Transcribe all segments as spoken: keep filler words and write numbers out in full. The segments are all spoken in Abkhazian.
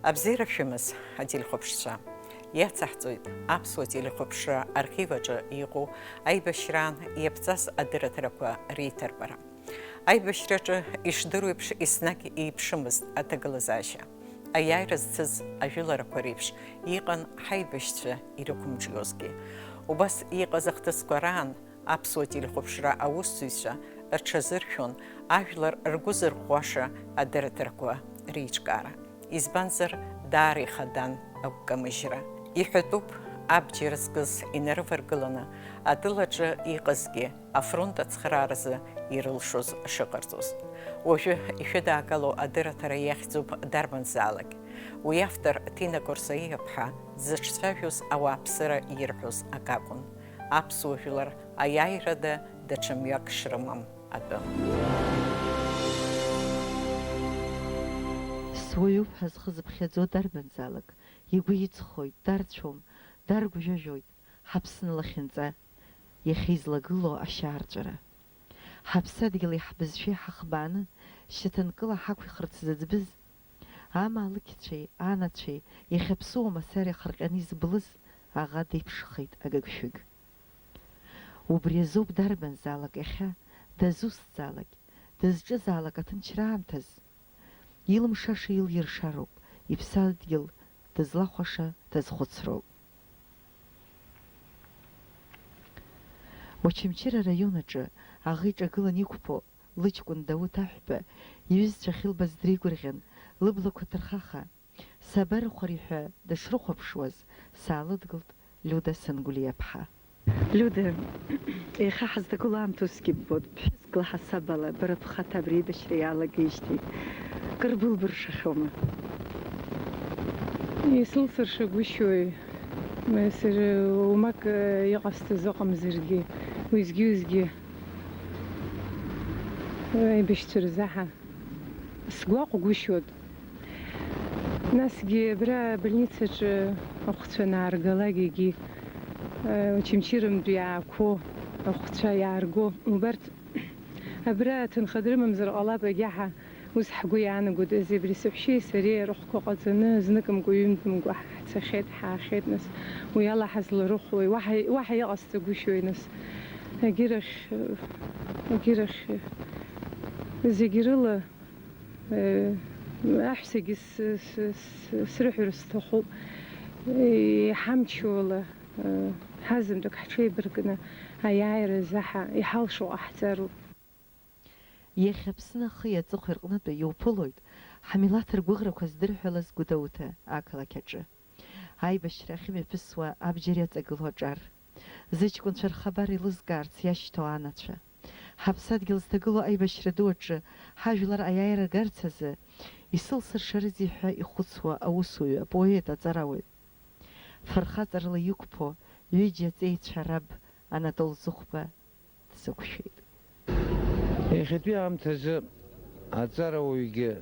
Абзиара шәымаз, ателехәаԥшцәа! Иацаҳҵоит аԥсуа телехәаԥшра архив аҿы иҟоу аибашьраан иаԥҵаз адырраҭарақәа реиҭарбара. Аибашьраҿы, ишдыру еиԥш, еснагь еиԥшымызт аҭагылазаашьа. Аиааира зцыз ажәыларақәа реиԥш иҟан ҳаибашьцәа ирықәымҿиозгьы. Убас иҟаз ахҭысқәа раан аԥсуа телехәаԥшра аусзуҩцәа рҽазыршәон ажәлар ргәы зырӷәӷәаша адырраҭарақәа реиҿкаара. Избанзар, даара ихадан агәкамыжьра. Иҳәатәуп, абџьар зкыз инарываргыланы, атылаҿы иҟазгьы афронт ацхырааразы ирылшоз шыҟарҵоз. Уажәы ишәыдаагало адырраҭара иахьӡуп дарбанзаалак. Уи автор Ҭина Корсаиаԥҳа дзыҿцәажәоз ауааԥсыра ирҳәоз акакәын. Аԥсуа жәлар аиааирада даҽа мҩак шрымам атәы. Суаҩуп ҳәа зхы зыԥхьаӡо дарбанзаалак, игәы иҵхоит, дарцәом, даргәжәажәоит ҳаԥсны лахьынҵа иахьа излагылоу ашьаарҵәыра. Ҳаԥсадгьыли ҳбызшәеи ҳахбааны шьаҭанкыла ҳақәихырц зыӡбыз, амаалықьцәеи анацәеи иахьа ԥсуа мацара ихырҟьаны изблыз аӷа деиԥшхеит агыгшәыг. Убри азоуп дарбанзаалак иахьа дызусҭзаалак, дызҿызаалак аҭынчра аамҭаз. Илымшаша илиршароуп, иԥсадгьыл дызлахәаша дазхәыцроуп. Очамчыра араион аҿы аӷа иҿагылан иқәԥо лыҷкәын Дауҭ Аҳәба иҩызцәа ахьылбаз дреигәырӷьан, лыблақәа ҭырхаха, сабарыхәари ҳәа дышрыхәаԥшуаз, саалыдгылт Лиуда Сангәлиаԥҳа. Лиуда, иахьа ҳазҭагылоу аамҭа усгьы ббоит, ԥҳәыск лаҳасаб ала бара бхаҭа абри аибашьра иалагеижьҭеи. Кыр былбыршахьоума? Исылсыршагәышьои, сара уамак иҟасҵаз ыҟамзаргьы, уеизгьы-уеизгьы аибашьцәа рзаҳа сгәаҟгәышьоит. Насгьы абра абольницаҿы ахәцәа анааргалак, егьи, э, Очамчырантәи иаақәоу ахәцәа иаарго, убарҭ абра ҭынха дрымамзар ҟалап, егьаҳа ус ҳгәы иаанагоит, абри саҳәшьеи сареи рыхәқәа ҟаҵаны, зныкымкәа, ҩынтәымкәа ҳцахьеит, ҳаахьеит, нас уи ала ҳазларыхәои? Уаҳа, уаҳа иҟасҵагәышьои, нас? Егьирахь, егьирахь, зегь рыла, Аҳәсагьы с-, с-, с-, срыҳәар сҭахуп, иҳамчу ала, ҳазынтәык ҳҽеибаркны аиааира азы ҳа-, иҳалшо ҟаҳҵароуп. Иахьа Аԥсны ахи аҵыхәеи рҟнытәи иуԥылоит ҳмилаҭ ргәыӷрақәа здырҳәалаз Гәдоуҭа ақалақь аҿы. Аибашьра ахьымҩаԥысуа абџьар иаҵагылоу аҿар. Зыҷкәынцәа рхабар еилызкаарц иашьҭоу анацәа. Ҳаԥсадгьыл зҭагылоу аибашьра ду аҿы ҳажәлар аиааира гарц азы исылсыршарызеи ҳәа ихәыцуа аусуҩы, апоет, аҵарауаҩ. Фырхаҵарала иқәԥо ҩыџьа аҵеицәа раб Анатол Зыхәба дсықәшәеит. Иахьатәи аамҭазы аҵарауаҩгьы,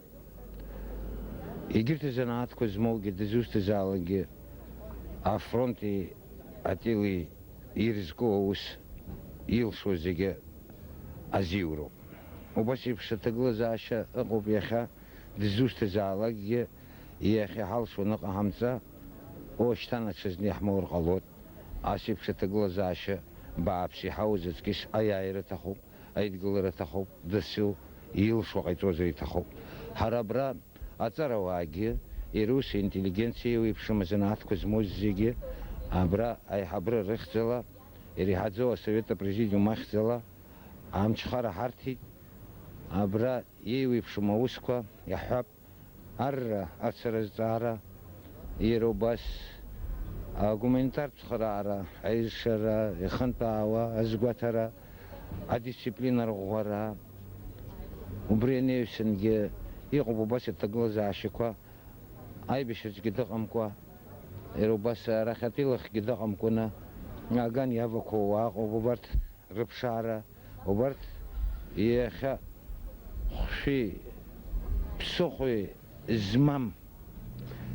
егьырҭ азанааҭқәа змоугьы, дызусҭазаалакгьы афронти атили ирызку аус илшо зегьы азиуроуп. Убас еиԥш аҭагылазаашьа ыҟоуп иахьа, дызусҭазаалакгьы иахьа иҳалшо аныҟаҳамҵа, о, шьҭа ҽазны иаҳмоур ҟалоит. Ас еиԥш аҭагылазаашьа бааԥс иҳауз аҵкьыс аиааира аҭахуп, аидгылара аҭахуп, дасу илшо ҟаиҵозар иҭахуп. Ҳара абра аҵарауаагьы, иара ус аинтеллигенциа еиуеиԥшым азанааҭқәа змоу зегьы, абра аиҳабыра рыхьӡала, иреиҳаӡоу асовет апрезидиум ахьӡала амҽхара ҳарҭеит. Абра еиуеиԥшым аусқәа иаҳҳәап, арра, ацара-зҵаара, иара убас агуманитартә цхыраара, аизшара, ихынтәаауа, азгәаҭара, адисциплина рӷәӷәара. Убри анаҩсангьы иҟоуп убас аҭагылазаашьақәа, аибашьраҿгьы дыҟамкәа, иара убас арахьатәи лахьгьы дыҟамкәаны, аган иавақәоу уаа ыҟоуп, убарҭ рыԥшаара, убарҭ иахьа хәшәи ԥсыхәеи змам,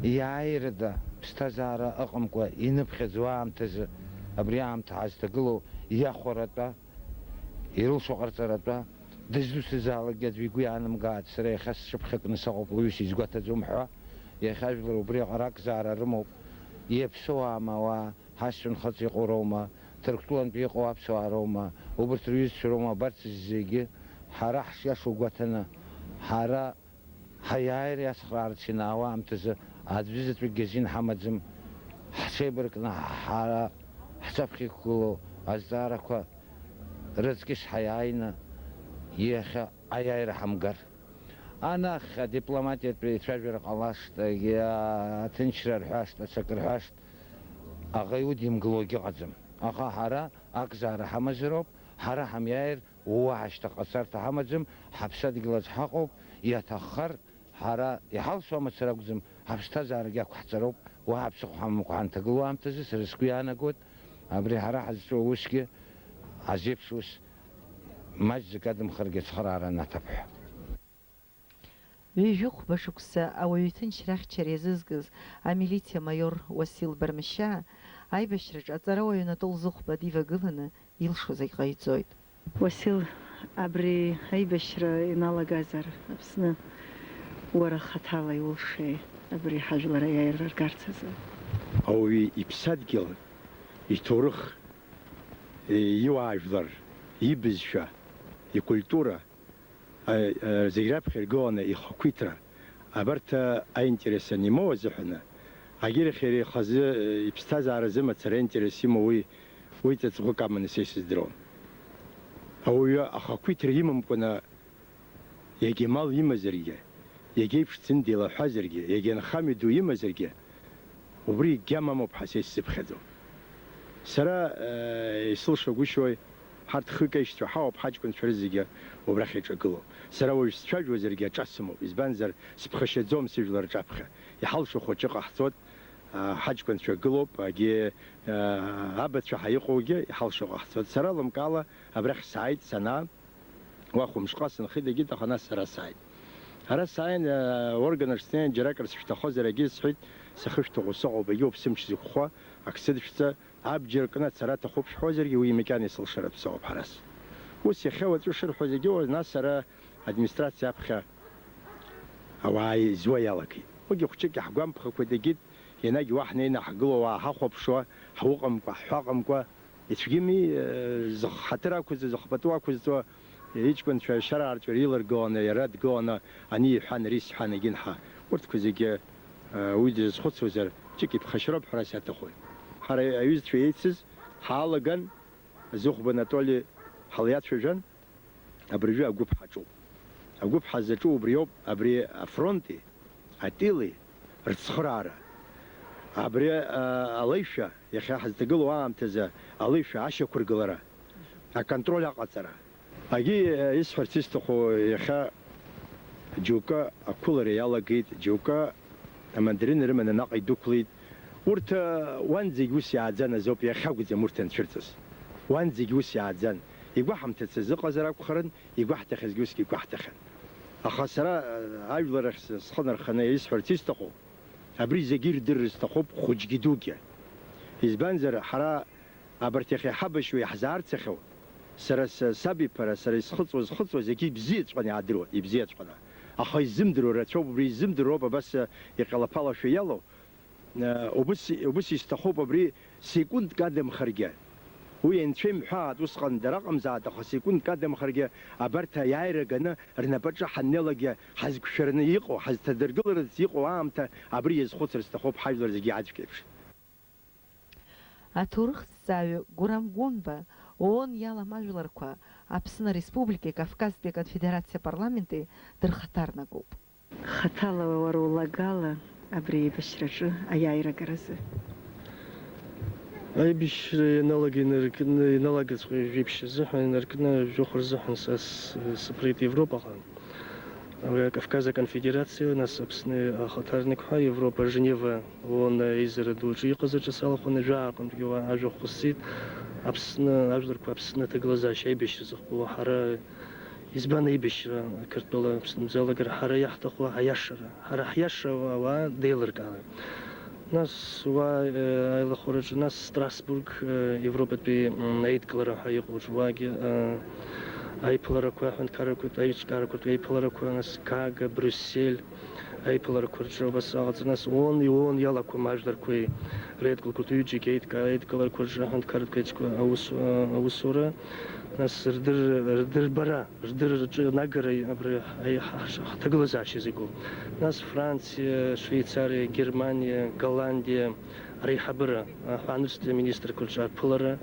иааирада ԥсҭазаара ыҟамкәа иныԥхьаӡоу аамҭазы, абри аамҭа ҳазҭагылоу иахәаратәа, ирылшо ҟарҵаратәа, дызусҭазаалакгьы аӡәы игәы иаанамгааит, сара иахьа сҽыԥхьакны сыҟоуп, уаҩы сизгәаҭаӡом ҳәа, Иахьа ажәлар убри аҟара акзаара рымоуп. Иаԥсуаама уаа, ҳасцәа нхыҵ иҟоу роума, Ҭырқәтәылантәи иҟоу аԥсуаа роума, убарҭ рҩызцәа роума, абарҭ зегьы ҳара ҳшиашоу гәаҭаны, ҳара ҳаиааира иацхраарц ианаауа аамҭазы аӡәызаҵәыкгьы азин ҳамаӡам, ҳҽеибаркны ҳара ҳҿаԥхьа иқәгылоу азҵаарақәа рыҵкьыс ҳаиааины иахьа аиааира ҳамгар. Анахь адипломатиатә еицәажәара ҟалашт, егьи аҭынчра рҳәашт, аҽакы рҳәашт, аӷа иудимгыло егьыҟаӡам. Аха ҳара акзаара ҳамазароуп, ҳара ҳамиааир уаҳа шьҭа ҟасҵарҭа ҳамаӡам, ҳаԥсадгьыл аҿы ҳаҟоуп, иаҭаххар, ҳара иҳалшо амацара акәӡам, ҳаԥсҭазаарагьы ақәҳҵароуп, уаҳа ԥсыхәа ҳамамкәа ҳанҭагылоу аамҭазы сара сгәы иаанагоит, абри ҳара ҳазҿу аусгьы азеиԥш ус маҷӡак адамхаргьы ацхыраара анаҭап ҳәа. Ҩажәихәба шықәса ауаҩы иҭынчра ахьчара иазызкыз амилициа маиор Уасил Бармашьаа аибашьраҿы аҵарауаҩ Анатол Зыхәба дивагыланы илшо зегь ҟаиҵоит. Уасил, абри аибашьра иналагазар, Аԥсны уара хаҭала иулшеи абри ҳажәлар аиааира ргарц азы? Ауаҩы иԥсадгьыл, иҭоурых, иуаажәлар, ибызшәа, икультура, а, а, зегь раԥхьа иргыланы ихақәиҭра, абарҭ, а, аинтерес анимоу азыҳәаны, агьырахь иара ихазы, а, иԥсҭазааразы мацара аинтерес имоу уи, уи ҵаҵӷәык аманы са исыздыруам. Ауаҩы ахақәиҭра имамкәаны, иагьа мал имазаргьы, иагьа иԥшӡаны деилаҳәазаргьы, иагьа нхамҩа ду имазаргьы, убри егьа мамоуп ҳәа са исзыԥхьаӡом. Сара, э, исылшагәышьои, ҳарҭ хык аишьцәа ҳауп, ҳаҷкәынцәа рызегьы убрахь иҿагылоуп. Сара уажә сцәажәозаргьы аҿа сымоуп, избанзар, сыԥхашьаӡом сыжәлар рҿаԥхьа. Иҳалшо хәыҷы ҟаҳҵоит, а, ҳаҷкәынцәа гылоуп, агьи, а, абацәа ҳа иҟоугьы иҳалшо ҟаҳҵоит. Сара лымкаала абрахь сааит, санаа, уа хәымшҟа сынхеит, егьит, аха нас сара сааит. Ара сааин, а, орган аҿы снеин, џьаракыр сышәҭахозар, егьи сҳәеит, сахышәҭаху сыҟоуп, егьи уԥсымч зықәхо, ак сыдышәҵа, абџьар кны ацара аҭахуп шәҳәозаргьы, уи макьана исылшаратә соуп ҳарас. Ус иахьа уаҵәы шырҳәо зегьы, уа-, нас ара администрациа аԥхьа ауаа изуа иалагеит. Уигьы хәҷык иаҳгәамԥхақәеит, егьит, ианагь уа ҳнеины ҳгылоу ауаа ҳахәаԥшуа, ҳуҟамкәа, ҳҳәаҟамкәа, ицәгьами, э, зых-, ҳаҭыр ақәызҵо, зыхԥатәу ақәызҵо, иҷкәынцәа ашьара аарҵәара илыргыланы, иара дгыланы, ани иҳәан, ари сҳәан, егьынҳа. Урҭқәа зегьы, э, уи дызхәыцуазар, ҷык иԥхашьароуп ҳәарас иаҭахуи. Ҳара аҩызцәа еицыз ҳаалаган, Зыхәба Анатоли ҳалиацәажәан, абыржәы агәыԥ ҳаҿуп. Агәыԥ ҳазаҿу убриоуп, абри афронти, атили рыцхыраара. Абри, а, алеишәа, иахьа ҳазҭагылоу аамҭазы алеишәа ашьақәыргылара, аконтроль аҟаҵара. Агьи, а, исҳәарц исҭаху, иахьа џьоукы ақәылара иалагеит, џьоукы амандарина рыманы наҟ идәықәлеит. Урҭ, а, уанӡагь ус иааӡан азоуп, иахьакәӡам урҭ анцәырҵыз. Уанӡагь ус иааӡан. Игәаҳамҭацыз ыҟазар акәхарын, игәаҳҭахьазгьы усгьы игәаҳҭахьан. Аха сара, а, ажәлар ахь с-, схы нарханы исҳәарц исҭаху, абри зегьы ирдырыр сҭахуп, хәыҷгьы дугьы. Избанзар, ҳара абарҭ иахьа иҳабашьуа, иаҳзаарцахьоу, сара с-, сабиԥара, сара исхыҵуа, зхыҵуа зегьы ибзиаҵәҟьаны иаадыруа, ибзиаҵәҟьаны. Аха иззымдыруа рацәоуп, убри иззымдыруа ауп абас, э, иҟьалаԥалашәа иалоу. Э, убыс, убыс исҭахуп абри секундк адамхаргьы. Уи анцәа имҳәааит, усҟан дара ыҟамзааит, аха секундк адамхаргьы абарҭ аиааира ганы рнапаҿы ҳаннеилакгьы ҳазқәшәараны иҟоу, ҳазҭадыргыларц иҟоу аамҭа абри иазхәыцыр сҭахуп ҳажәлар зегьы аӡәк еиԥш. Аҭоурыхҭҵааҩы Гурам Гәынба, ООН иалам ажәларқәа, Аԥсны Ареспубликеи Кавказтәи Аконфедерациа апарламенти дырхаҭарнакуп. Хаҭала уара улагала абри аибашьраҿы аиааира агаразы? Аибашьра ианалага инаркны, ианалагаҵәҟьа жәиԥшь азыҳәан, инаркны жәохә рзыҳәан са с-, сыԥрит Европаҟа. Уи Кавказ Аконфедерациа, нас Аԥсны ахаҭарнакқәа, Европа, Женева, ООН аизара ду аҿы иҟаз аҿы салахәын, жәаа рҟынтәгьы уа ажәахә ҟасҵеит. Аԥсны, ажәларқәа Аԥсны аҭагылазаашьа аибашьра зыхҟәыло ҳара избан аибашьра Қырҭтәыла Аԥсны мзалагара ҳара иаҳҭаху аиашара, ҳара ҳиашара ауаа деилыркаара. Нас уа, э, аилахәараҿы, нас Страсбург, э, Европатәи, м, аидкылара ҳәа иҟоуҿ уагьы, э, аиԥыларақәа, аҳәынҭқаррақәа, аиҿкаарақәа, аиԥыларақәа, нас Гага, Брюссель, Аиԥыларақәа рҿы убас аҟаҵа, нас ООН, ООН иалақәам ажәларқәеи реидкылақәа ҩыџьагьы аидка-, аидкыларақәа рҿы аҳәынҭқарратә еиҿкаа аус-, аусура, нас рдыр-, рдырбара, рдырраҿы анагара абри аи-, ҳа-, ҳаҭагылазаашьа зегоуп. Нас Франциа, Швеицариа, Германиа, Голландиа, ареиҳабыра, аҳәаанырцәтәи аминистрқәа рҿы аԥылара,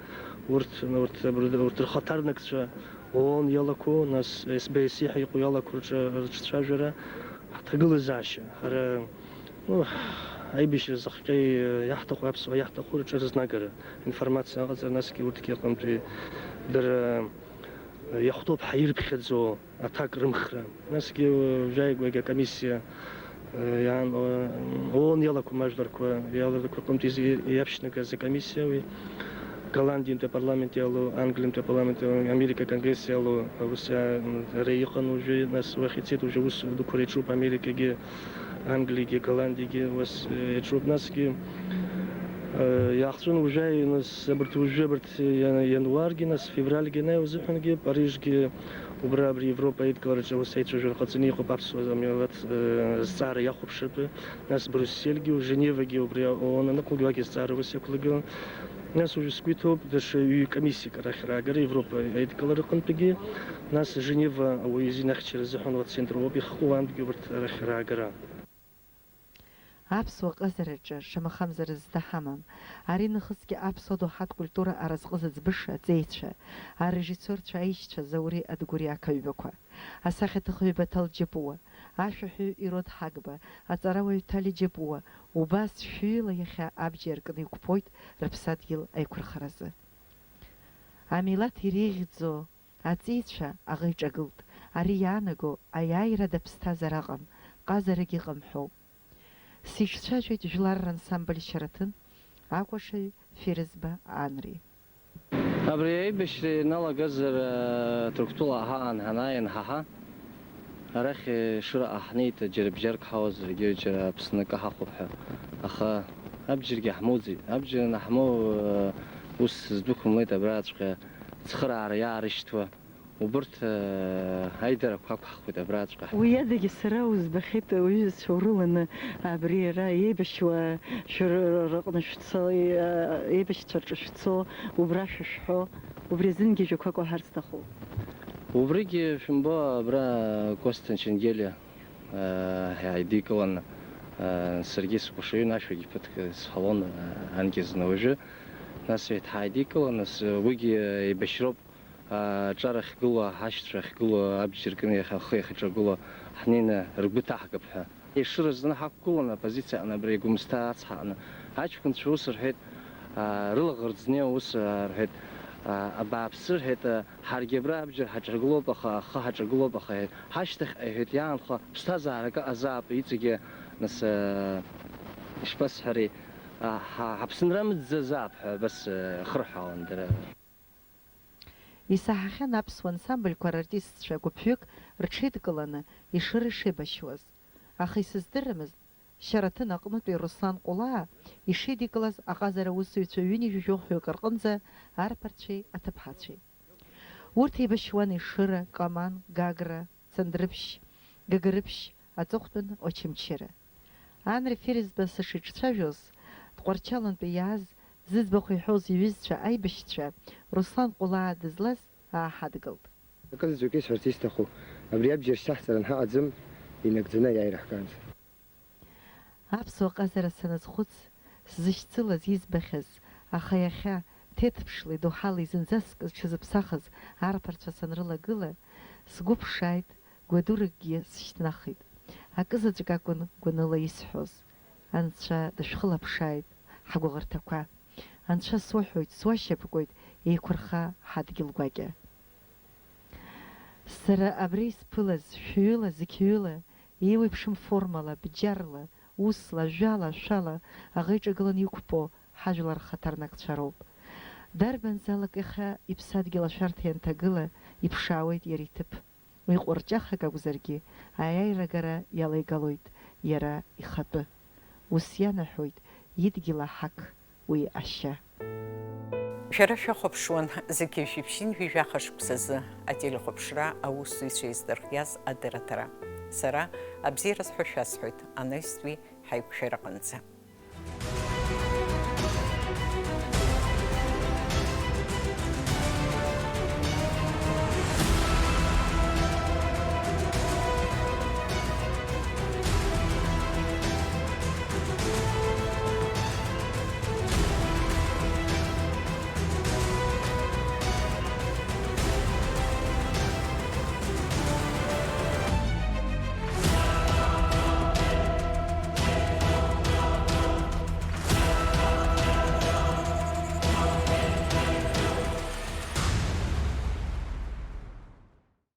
урҭ, урҭ, урҭ рхаҭарнакцәа ООН иалақәоу, нас СБС иаҳа иҟоу иалақәоу рҿы рҿцәажәара, ҳҭагылазаашьа, ҳара, ну, аибашьра зыхҟьа иаҳҭаху, аԥсуаа иаҳҭаху рҿы рызнагара, информациа аҟаҵара, насгьы урҭгьы аҟынтәи дара иахәҭоуп ҳәа ирыԥхьаӡо аҭак рымхра. Насгьы уажәааигәагьы акомиссиа, э, иаан-, э, ООН иалақәам ажәларқәа, иалақәа рҟынтә изи-, иаԥшьнагаз акомиссиа уи, Голландиантәи апарламент иалоу, Англиантәи апарламент иалоу, Америка Конгресс иалоу, ус иа-, м, ара иҟан уажәы, нас уахь ицеит, уажәы аус дуқәа реиҿуп Америкагьы, Англиагьы, Голландиагьы, ус, э, иаҿуп. Насгьы, э, иаахҵәаны уажәы, нас, абарҭ уажәы, абарҭ иан-, иануаргьы, нас февральгьы анааи узыҳәангьы, Парижгьы, убра абри Европа аидкылараҿы ус аицәажәара ҟаҵаны иҟоуп аԥсуа милаҭ, э, зҵаара иахәаԥшратәы, нас Брюссельгьы, Женевагьы убри ООН аныҟоугьы уагьы зҵаара ус иақәлагылан. Нас уажәы сгәы иҭоуп, даҽа ҩ-комиссиак арахь раагара Европа аидкылара рҟынтәигьы, нас Женева ауаҩы изин ахьчара азыҳәан уа центр ауп ихҟәуандгьы убарҭ арахь раагара. Аԥсуа ҟазараҿы шамахамзар зда ҳамам. Ари нахысгьы аԥсуа доуҳатә культура аразҟы зыӡбыша аҵеицәа, арежиссиорцәа аишьцәа Заури Адгәыри ақаҩбақәа, асахьаҭыхҩы Баҭал Џьапуа, ашәаҳәаҩ Ирод Ҳагба, аҵарауаҩ Ҭали Џьапуа, убас шәҩыла иахьа абџьар кны иқәԥоит рыԥсадгьыл аиқәырхаразы. Амилаҭ иреиӷьӡоу аҵеицәа аӷа иҿагылт. Ари иаанаго аиааирада ԥсҭазаара ыҟам, ҟазарагь ыҟам ҳәоуп. Сиҿцәажәеит жәлар рансамбль Шьараҭын акәашаҩ Ферызба Анри. Абри аибашьра ианалагазар, Ҭырқәтәыла ҳаан ҳанааи анҳаҳа, арахь Ешыраҟа ҳнеит, џьара бжьарк ҳауазаргьы, џьара Аԥсны акы ҳахәап ҳәа. Аха абџьаргьы ҳмоуӡеит. Абџьар анаҳмоу, ус сыздәықәымлеит абраҵәҟьа цхыраара иаарышьҭуа. Убырҭ, э, аидарақәа ақәҳхуеит абраҵәҟьа. Уи адагьы сара узбахьеит, уҩызцәа урыланы абри ара еибашьуа шәыр-, рыҟны шәцо, э, еибашьцәа рҿы шәцо, убра шәышәҳәо, убри азынгьы жәақәак уҳәар сҭахуп. Убригьы шәымбо, абра Косҭа Ченгелиа, э, ҳаидикылан, э, саргьы сыкәашаҩын, ашәагьы ԥыҭк сҳәалон, э, анкьа зны уажәы. Нас еиҭҳаидикылан, нас, э, уигьы еибашьроуп. Аҿар ахьгылоу, аҳашьцәа ахьгылоу, абџьар кны иахьа ахы иахьаҿагылоу ҳнеины ргәы ҭаҳгап ҳәа. Ешыра зны ҳақәгылан апозициа аҟны, абри Гәымсҭа ацҳа аҟны. Аҷкәынцәа ус рҳәеит, аа, рылаӷырӡ неиуа ус, аа, рҳәеит, аа, абааԥсы, рҳәеит, аа, ҳаргьы абра абџьар ҳаҿагылоуп, аха, ахы ҳаҿагылоуп, аха, иҳәеит, ҳашьҭахьҟа, иҳәеит, иаанхо ԥсҭазаарак ыҟазаап, иҵегьы, нас, аа, ишԥасҳәари, аа, ҳа-, ҳаԥсынра мыӡӡазаап ҳәа абас, аа, хырҳәаауан дара. Исаҳахьан аԥсуа ансамбльқәа рартистцәа гәыԥҩык рҽеидкыланы Ешыра ишеибашьуаз. Аха исыздырамызт, Шьараҭын аҟнытәи Руслан Ҟәлаа ишидикылаз аҟазара аусзуҩцәа ҩынҩажәи жәохәҩык рҟынӡа арԥарцәеи аҭыԥҳацәеи. Урҭ еибашьуан Ешыра, Ҟаман, Гагра, Цандрыԥшь, Гагарыԥшь, аҵыхәтәан Очамчыра. Анри Ферызба сышиҿцәажәоз, Тҟәарчалнтәи иааз, зыӡбахә иҳәоз иҩызцәа аибашьцәа, Руслан Ҟәлаа дызлаз ааҳадгылт. Акы заҵәык исҳәарц исҭаху, абри абџьар шьҭаҳҵаран ҳаҟаӡам, инагӡаны аиааира ҳгаанӡа. Аԥсуа ҟазара саназхәыц, сзышьцылаз, избахьаз, аха иахьа, ҭеҭԥшла, идоуҳала изынӡаск зҽазыԥсахыз арԥарцәа санрылагыла, сгәы ԥшааит, гәадуракгьы сышьҭнахит. Акы заҵәык акәын гәаныла исҳәоз. Анцәа дышәхылаԥшааит ҳгәыӷырҭақәа. Анцәа суҳәоит, суашьапкуеит, еиқәырха ҳадгьыл гәакьа. Сара абра исԥылаз, шәҩыла, зықьҩыла, еиуеиԥшым формала, бџьарла, усла, ажәала, ашәала аӷа иҿагыланы иқәԥо ҳажәлар рхаҭарнакцәа роуп. Дарбанзаалак иахьа иԥсадгьыл ашәарҭа ианҭагыла, иԥшаауеит иара иҭыԥ. Уи ҟәырҷахак акәзаргьы, аиааира агара иалеигалоит иара ихатәы. Ус ианаҳәоит идгьыл аҳақ, уи ашьа. Шәара шәахәаԥшуан зқьи жәшәи ԥшьынҩажәи жәаха шықәсазы ателехәаԥшра аусзуҩцәа еиздырхиаз адырраҭара. Сара абзиара сҳәо шәасҳәоит, анаҩстәи ҳаиқәшәараҟынӡа.